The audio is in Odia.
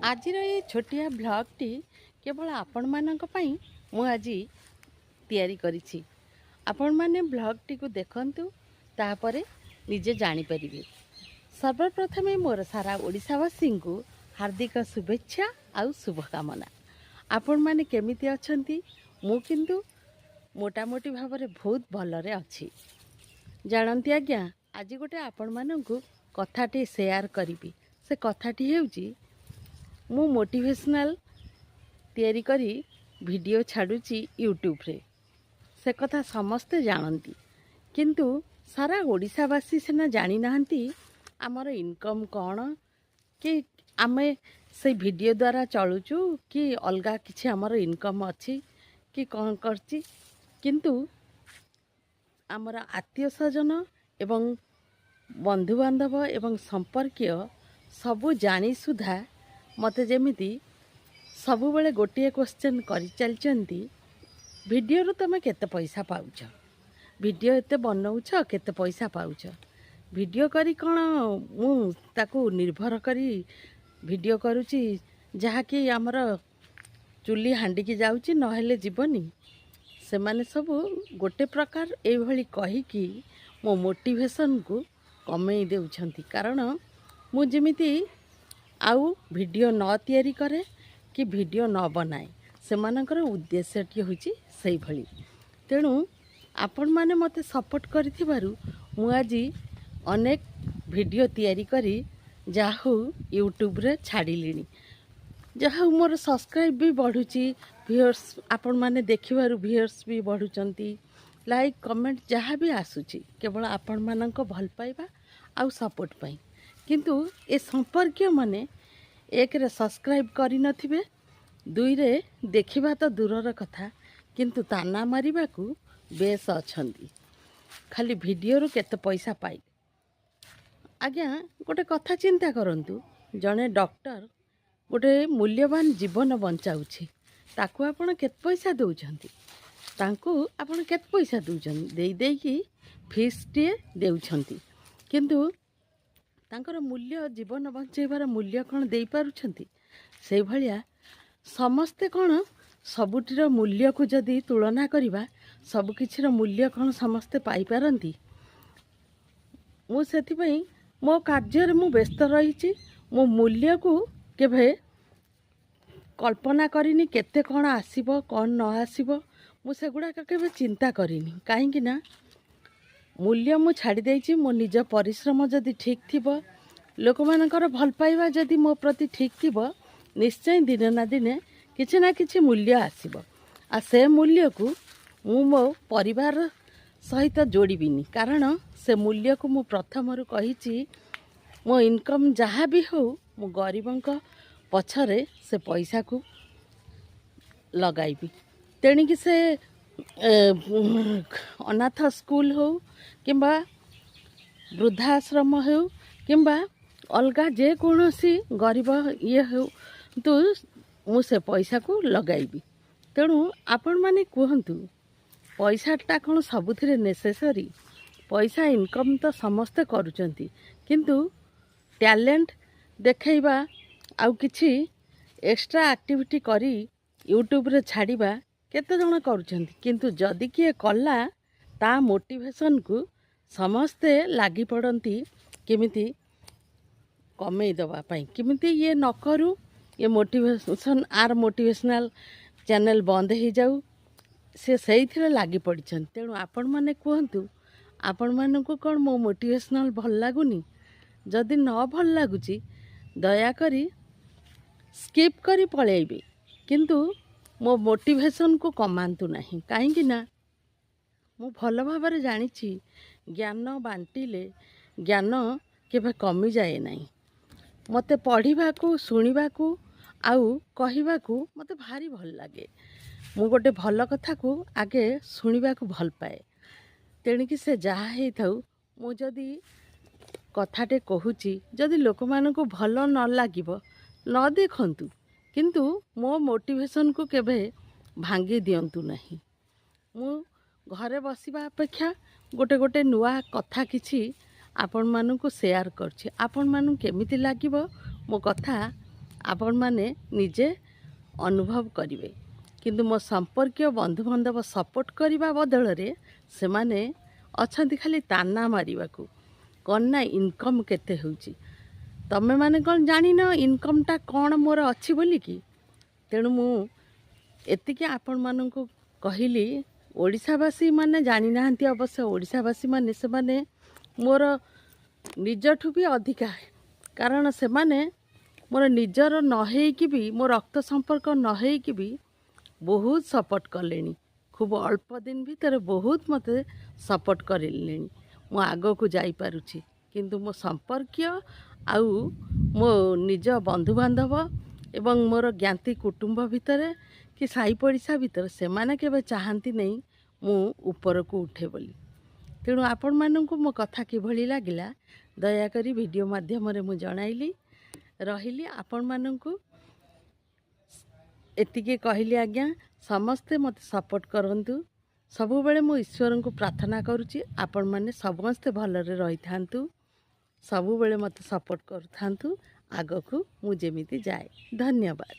ଆଜିର ଏଇ ଛୋଟିଆ ଭ୍ଲଗ୍ଟି କେବଳ ଆପଣମାନଙ୍କ ପାଇଁ ମୁଁ ଆଜି ତିଆରି କରିଛି। ଆପଣମାନେ ଭ୍ଲଗ୍ଟିକୁ ଦେଖନ୍ତୁ, ତାପରେ ନିଜେ ଜାଣିପାରିବେ। ସର୍ବପ୍ରଥମେ ମୋର ସାରା ଓଡ଼ିଶାବାସୀଙ୍କୁ ହାର୍ଦ୍ଦିକ ଶୁଭେଚ୍ଛା ଆଉ ଶୁଭକାମନା। ଆପଣମାନେ କେମିତି ଅଛନ୍ତି? ମୁଁ କିନ୍ତୁ ମୋଟାମୋଟି ଭାବରେ ବହୁତ ଭଲରେ ଅଛି। ଜାଣନ୍ତି ଆଜ୍ଞା, ଆଜି ଗୋଟେ ଆପଣମାନଙ୍କୁ କଥାଟି ସେୟାର କରିବି। ସେ କଥାଟି ହେଉଛି, ମୁଁ ମୋଟିଭେସନାଲ୍ ତିଆରି କରି ଭିଡ଼ିଓ ଛାଡ଼ୁଛି ୟୁଟ୍ୟୁବରେ, ସେ କଥା ସମସ୍ତେ ଜାଣନ୍ତି। କିନ୍ତୁ ସାରା ଓଡ଼ିଶାବାସୀ ସିନା ଜାଣିନାହାନ୍ତି ଆମର ଇନକମ୍ କ'ଣ, କି ଆମେ ସେଇ ଭିଡ଼ିଓ ଦ୍ୱାରା ଚଳୁଛୁ କି ଅଲଗା କିଛି ଆମର ଇନକମ୍ ଅଛି କି କ'ଣ କରିଛି। କିନ୍ତୁ ଆମର ଆତ୍ମୀୟ ସ୍ୱଜନ ଏବଂ ବନ୍ଧୁବାନ୍ଧବ ଏବଂ ସମ୍ପର୍କୀୟ ସବୁ ଜାଣି ସୁଦ୍ଧା ମୋତେ ଯେମିତି ସବୁବେଳେ ଗୋଟିଏ କ୍ୱେଶ୍ଚନ୍ କରିଚାଲିଛନ୍ତି, ଭିଡ଼ିଓରୁ ତୁମେ କେତେ ପଇସା ପାଉଛ? ଭିଡ଼ିଓ ଏତେ ବନଉଛ, କେତେ ପଇସା ପାଉଛ? ଭିଡ଼ିଓ କରି କ'ଣ ମୁଁ ତାକୁ ନିର୍ଭର କରି ଭିଡ଼ିଓ କରୁଛି, ଯାହାକି ଆମର ଚୁଲି ହାଣ୍ଡିକି ଯାଉଛି, ନହେଲେ ଯିବନି? ସେମାନେ ସବୁ ଗୋଟେ ପ୍ରକାର ଏଇଭଳି କହିକି ମୋ ମୋଟିଭେସନ୍କୁ କମେଇ ଦେଉଛନ୍ତି, କାରଣ ମୁଁ ଯେମିତି ଆଉ ଭିଡ଼ିଓ ନ ତିଆରି କରେ କି ଭିଡ଼ିଓ ନ ବନାଏ, ସେମାନଙ୍କର ଉଦ୍ଦେଶ୍ୟଟି ହେଉଛି ସେଇଭଳି। ତେଣୁ ଆପଣମାନେ ମୋତେ ସପୋର୍ଟ କରିଥିବାରୁ ମୁଁ ଆଜି ଅନେକ ଭିଡ଼ିଓ ତିଆରି କରି ଯାହା ହଉ ୟୁଟ୍ୟୁବରେ ଛାଡ଼ିଲିଣି। ଯାହା ହଉ ମୋର ସବସ୍କ୍ରାଇବ୍ ବି ବଢ଼ୁଛି, ଭିଉଅର୍ସ ଆପଣମାନେ ଦେଖିବାରୁ ଭିଉଅର୍ସ ବି ବଢ଼ୁଛନ୍ତି, ଲାଇକ୍ କମେଣ୍ଟ ଯାହା ବି ଆସୁଛି କେବଳ ଆପଣମାନଙ୍କ ଭଲ ପାଇବା ଆଉ ସପୋର୍ଟ ପାଇଁ। କିନ୍ତୁ ଏ ସମ୍ପର୍କୀୟମାନେ ଏକରେ ସବସ୍କ୍ରାଇବ୍ କରିନଥିବେ, ଦୁଇରେ ଦେଖିବା ତ ଦୂରର କଥା, କିନ୍ତୁ ତାନା ମାରିବାକୁ ବେଶ ଅଛନ୍ତି ଖାଲି ଭିଡ଼ିଓରୁ କେତେ ପଇସା ପାଇ। ଆଜ୍ଞା, ଗୋଟେ କଥା ଚିନ୍ତା କରନ୍ତୁ, ଜଣେ ଡକ୍ଟର ଗୋଟେ ମୂଲ୍ୟବାନ ଜୀବନ ବଞ୍ଚାଉଛି, ତାକୁ ଆପଣ କେତେ ପଇସା ଦେଉଛନ୍ତି? ତାଙ୍କୁ ଆପଣ କେତେ ପଇସା ଦେଉଛନ୍ତି? ଦେଇ ଦେଇକି ଫିସ୍ଟିଏ ଦେଉଛନ୍ତି, କିନ୍ତୁ ତାଙ୍କର ମୂଲ୍ୟ, ଜୀବନ ବଞ୍ଚେଇବାର ମୂଲ୍ୟ କ'ଣ ଦେଇପାରୁଛନ୍ତି? ସେଇଭଳିଆ ସମସ୍ତେ କ'ଣ ସବୁଟିର ମୂଲ୍ୟକୁ ଯଦି ତୁଳନା କରିବା, ସବୁକିଛିର ମୂଲ୍ୟ କ'ଣ ସମସ୍ତେ ପାଇପାରନ୍ତି? ମୁଁ ସେଥିପାଇଁ ମୋ କାର୍ଯ୍ୟରେ ମୁଁ ବ୍ୟସ୍ତ ରହିଛି। ମୋ ମୂଲ୍ୟକୁ କେବେ କଳ୍ପନା କରିନି, କେତେ କ'ଣ ଆସିବ କ'ଣ ନ ଆସିବ ମୁଁ ସେଗୁଡ଼ାକ କେବେ ଚିନ୍ତା କରିନି। କାହିଁକି ନା ମୂଲ୍ୟ ମୁଁ ଛାଡ଼ି ଦେଇଛି। ମୋ ନିଜ ପରିଶ୍ରମ ଯଦି ଠିକ୍ ଥିବ, ଲୋକମାନଙ୍କର ଭଲ ପାଇବା ଯଦି ମୋ ପ୍ରତି ଠିକ୍ ଥିବ, ନିଶ୍ଚୟ ଦିନେ ନା ଦିନେ କିଛି ନା କିଛି ମୂଲ୍ୟ ଆସିବ। ଆଉ ସେ ମୂଲ୍ୟକୁ ମୁଁ ମୋ ପରିବାର ସହିତ ଯୋଡ଼ିବିନି, କାରଣ ସେ ମୂଲ୍ୟକୁ ମୁଁ ପ୍ରଥମରୁ କହିଛି, ମୋ ଇନକମ୍ ଯାହା ବି ହେଉ ମୁଁ ଗରିବଙ୍କ ପଛରେ ସେ ପଇସାକୁ ଲଗାଇବି। ତେଣିକି ସେ ଅନାଥ ସ୍କୁଲ ହେଉ କିମ୍ବା ବୃଦ୍ଧାଶ୍ରମ ହେଉ କିମ୍ବା ଅଲଗା ଯେକୌଣସି ଗରିବ ଇଏ ହେଉ, କିନ୍ତୁ ମୁଁ ସେ ପଇସାକୁ ଲଗାଇବି। ତେଣୁ ଆପଣମାନେ କୁହନ୍ତୁ, ପଇସାଟା କ'ଣ ସବୁଥିରେ ନେସେସରୀ? ପଇସା ଇନକମ୍ ତ ସମସ୍ତେ କରୁଛନ୍ତି, କିନ୍ତୁ ଟ୍ୟାଲେଣ୍ଟ ଦେଖାଇବା ଆଉ କିଛି ଏକ୍ସଟ୍ରା ଆକ୍ଟିଭିଟି କରି ୟୁଟ୍ୟୁବରେ ଛାଡ଼ିବା କେତେ ଜଣ କରୁଛନ୍ତି? କିନ୍ତୁ ଯଦି କିଏ କଲା, ତା ମୋଟିଭେସନ୍କୁ ସମସ୍ତେ ଲାଗି ପଡ଼ନ୍ତି କେମିତି କମେଇ ଦେବା ପାଇଁ, କେମିତି ଇଏ ନ କରୁ, ଏ ମୋଟିଭେସନ୍ ଆର ମୋଟିଭେସନାଲ୍ ଚ୍ୟାନେଲ୍ ବନ୍ଦ ହେଇଯାଉ, ସେ ସେଇଥିରେ ଲାଗି ପଡ଼ିଛନ୍ତି। ତେଣୁ ଆପଣମାନେ କୁହନ୍ତୁ, ଆପଣମାନଙ୍କୁ କ'ଣ ମୋ ମୋଟିଭେସନାଲ୍ ଭଲ ଲାଗୁନି? ଯଦି ନ ଭଲ ଲାଗୁଛି, ଦୟାକରି ସ୍କିପ୍ କରି ପଳେଇବେ, କିନ୍ତୁ ମୋ ମୋଟିଭେସନ୍କୁ କମାନ୍ତୁ ନାହିଁ। କାହିଁକି ନା ମୁଁ ଭଲ ଭାବରେ ଜାଣିଛି, ଜ୍ଞାନ ବାଣ୍ଟିଲେ ଜ୍ଞାନ କେବେ କମିଯାଏ ନାହିଁ। ମୋତେ ପଢ଼ିବାକୁ, ଶୁଣିବାକୁ ଆଉ କହିବାକୁ ମୋତେ ଭାରି ଭଲ ଲାଗେ। ମୁଁ ଗୋଟେ ଭଲ କଥାକୁ ଆଗେ ଶୁଣିବାକୁ ଭଲ ପାଏ। ତେଣିକି ସେ ଯାହା ହେଇଥାଉ, ମୁଁ ଯଦି କଥାଟେ କହୁଛି, ଯଦି ଲୋକମାନଙ୍କୁ ଭଲ ନ ଲାଗିବ, ନ ଦେଖନ୍ତୁ, କିନ୍ତୁ ମୋ ମୋଟିଭେସନ୍କୁ କେବେ ଭାଙ୍ଗି ଦିଅନ୍ତୁ ନାହିଁ। ମୁଁ ଘରେ ବସିବା ଅପେକ୍ଷା ଗୋଟେ ଗୋଟେ ନୂଆ କଥା କିଛି ଆପଣମାନଙ୍କୁ ସେୟାର କରୁଛି। ଆପଣମାନଙ୍କୁ କେମିତି ଲାଗିବ ମୋ କଥା, ଆପଣମାନେ ନିଜେ ଅନୁଭବ କରିବେ। କିନ୍ତୁ ମୋ ସମ୍ପର୍କୀୟ ବନ୍ଧୁବାନ୍ଧବ ସପୋର୍ଟ କରିବା ବଦଳରେ ସେମାନେ ଅଛନ୍ତି ଖାଲି ତାନା ମାରିବାକୁ, କ'ଣ ନା ଇନକମ୍ କେତେ ହେଉଛି। ତମେମାନେ କ'ଣ ଜାଣିନ ଇନକମ୍ଟା କ'ଣ ମୋର ଅଛି ବୋଲିକି? ତେଣୁ ମୁଁ ଏତିକି ଆପଣମାନଙ୍କୁ କହିଲି। ଓଡ଼ିଶାବାସୀ ମାନେ ଜାଣିନାହାନ୍ତି ଅବଶ୍ୟ, ଓଡ଼ିଶାବାସୀ ମାନେ ସେମାନେ ମୋର ନିଜଠୁ ବି ଅଧିକା, କାରଣ ସେମାନେ ମୋର ନିଜର ନ ହେଇକି ବି, ମୋ ରକ୍ତ ସମ୍ପର୍କ ନ ହେଇକି ବି ବହୁତ ସପୋର୍ଟ କଲେଣି। ଖୁବ୍ ଅଳ୍ପ ଦିନ ଭିତରେ ବହୁତ ମୋତେ ସପୋର୍ଟ କରିଲେଣି, ମୁଁ ଆଗକୁ ଯାଇପାରୁଛି। କିନ୍ତୁ ମୋ ସମ୍ପର୍କୀୟ ଆଉ ମୋ ନିଜ ବନ୍ଧୁବାନ୍ଧବ ଏବଂ ମୋର ଜ୍ଞାତି କୁଟୁମ୍ବ ଭିତରେ କି ସାହି ପଡ଼ିଶା ଭିତରେ ସେମାନେ କେବେ ଚାହାନ୍ତି ନାହିଁ ମୁଁ ଉପରକୁ ଉଠେ ବୋଲି। ତେଣୁ ଆପଣମାନଙ୍କୁ ମୋ କଥା କିଭଳି ଲାଗିଲା, ଦୟାକରି ଭିଡ଼ିଓ ମାଧ୍ୟମରେ ମୁଁ ଜଣାଇଲି। ରହିଲି, ଆପଣମାନଙ୍କୁ ଏତିକି କହିଲି ଆଜ୍ଞା, ସମସ୍ତେ ମୋତେ ସପୋର୍ଟ କରନ୍ତୁ। ସବୁବେଳେ ମୁଁ ଈଶ୍ୱରଙ୍କୁ ପ୍ରାର୍ଥନା କରୁଛି, ଆପଣମାନେ ସମସ୍ତେ ଭଲରେ ରହିଥାନ୍ତୁ, ସବୁବେଳେ ମୋତେ ସପୋର୍ଟ କରୁଥାନ୍ତୁ, ଆଗକୁ ମୁଁ ଯେମିତି ଯାଏ। ଧନ୍ୟବାଦ।